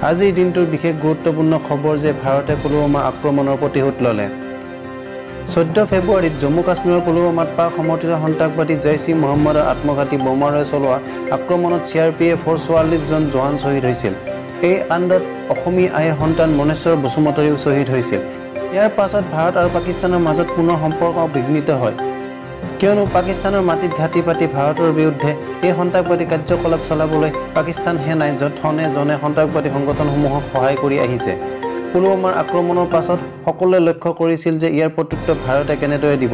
আজিৰ দিনটোৰ বিশেষ গুৰুত্বপূৰ্ণ খবৰ যে ভাৰতে পুলৱামা আক্ৰমণৰ প্ৰতিশোধ ল'লে। 14 ফেব্ৰুৱাৰীত জম্মু কাশ্মীৰৰ পুলৱামাত পাক সমৰ্থিত সন্ত্ৰাসবাদী জৈছ ই মহম্মদৰ আত্মঘাতী বোমাৰে চলোৱা আক্ৰমণত চি আৰ পি এফৰ 44 জন জোৱান শ্বহীদ হৈছিল। এই কাণ্ডত অসমী আইৰ সন্তান মনেশ্বৰ বসুমতাৰীও শ্বহীদ হৈছিল। ইয়াৰ পাছত ভাৰত আৰু পাকিস্তানৰ মাজত পুনৰ সম্পৰ্ক বিঘ্নিত হয়, কিয়নো পাকিস্তানৰ মাটিত ঘাটি পাতি ভাৰতৰ বিৰুদ্ধে এই সন্ত্ৰাসবাদী কাৰ্যকলাপ চলাবলৈ পাকিস্তান সেনাই ধনে জনে সন্ত্ৰাসবাদী সংগঠনসমূহক সহায় কৰি আহিছে। পুলৱামাৰ আক্ৰমণৰ পাছত সকলোৱে লক্ষ্য কৰিছিল যে ইয়াৰ প্ৰত্যুত্তৰ ভাৰতে কেনেদৰে দিব।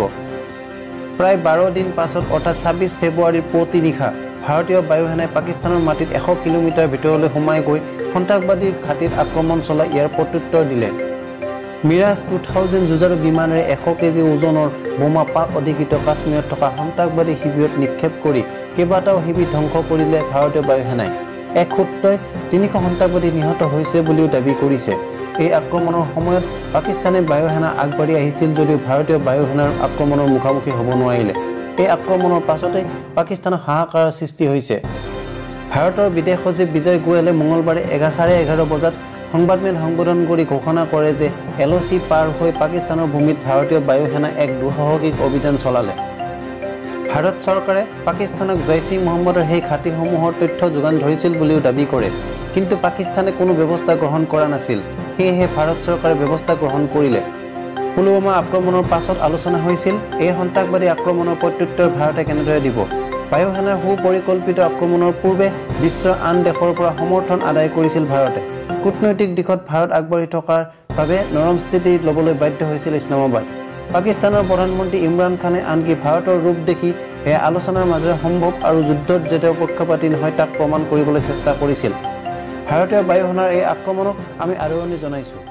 প্ৰায় 12 দিন পাছত অৰ্থাৎ 26 ফেব্ৰুৱাৰীৰ পুৱতি নিশা ভাৰতীয় বায়ুসেনাই পাকিস্তানৰ মাটিত 100 কিলোমিটাৰ ভিতৰলৈ সোমাই গৈ সন্ত্ৰাসবাদীৰ ঘাটিত আক্ৰমণ চলাই ইয়াৰ প্ৰত্যুত্তৰ দিলে। মিৰাজ 2000 যুঁজাৰু বিমানেৰে 100 কেজি ওজনৰ বোমা পাক অধিকৃত কাশ্মীৰত থকা সন্ত্ৰাসবাদী শিবিৰত নিক্ষেপ কৰি কেইবাটাও শিবিৰ ধ্বংস কৰিলে ভাৰতীয় বায়ুসেনাই। এক সূত্ৰই 300 সন্ত্ৰাসবাদী নিহত হৈছে বুলিও দাবী কৰিছে। এই আক্ৰমণৰ সময়ত পাকিস্তানে বায়ুসেনা আগবাঢ়ি আহিছিল যদিও ভাৰতীয় বায়ুসেনাৰ আক্ৰমণৰ মুখামুখি হ'ব নোৱাৰিলে। এই আক্ৰমণৰ পাছতে পাকিস্তানৰ হাহাকাৰৰ সৃষ্টি হৈছে। ভাৰতৰ বিদেশ সচিব বিজয় গোৱেলে মঙলবাৰে 11:30 বজাত সংবাদমেল সম্বোধন কৰি ঘোষণা কৰে যে এল অ' চি পাৰ হৈ পাকিস্তানৰ ভূমিত ভাৰতীয় বায়ুসেনা এক দুঃসাহসিক অভিযান চলালে। ভাৰত চৰকাৰে পাকিস্তানক জৈছ ই মহম্মদৰ সেই ঘাটিসমূহৰ তথ্য যোগান ধৰিছিল বুলিও দাবী কৰে, কিন্তু পাকিস্তানে কোনো ব্যৱস্থা গ্ৰহণ কৰা নাছিল। সেয়েহে ভাৰত চৰকাৰে ব্যৱস্থা গ্ৰহণ কৰিলে। পুলৱামা আক্ৰমণৰ পাছত আলোচনা হৈছিল এই সন্ত্ৰাসবাদী আক্ৰমণৰ প্ৰত্যুত্তৰ ভাৰতে কেনেদৰে দিব। বায়ুসেনাৰ সুপৰিকল্পিত আক্ৰমণৰ পূৰ্বে বিশ্বৰ আন দেশৰ পৰা সমৰ্থন আদায় কৰিছিল ভাৰতে। কূটনৈতিক দিশত ভাৰত আগবাঢ়ি থকাৰ বাবে নৰম স্থিতি ল'বলৈ বাধ্য হৈছিল ইছলামাবাদ। পাকিস্তানৰ প্ৰধানমন্ত্ৰী ইমৰান খানে আনকি ভাৰতৰ ৰূপ দেখি সেয়া আলোচনাৰ মাজেৰে সম্ভৱ আৰু যুদ্ধত যে তেওঁ পক্ষপাতী নহয় তাক প্ৰমাণ কৰিবলৈ চেষ্টা কৰিছিল। ভাৰতীয় বায়ুসেনাৰ এই আক্ৰমণক আমি আদৰণি জনাইছোঁ।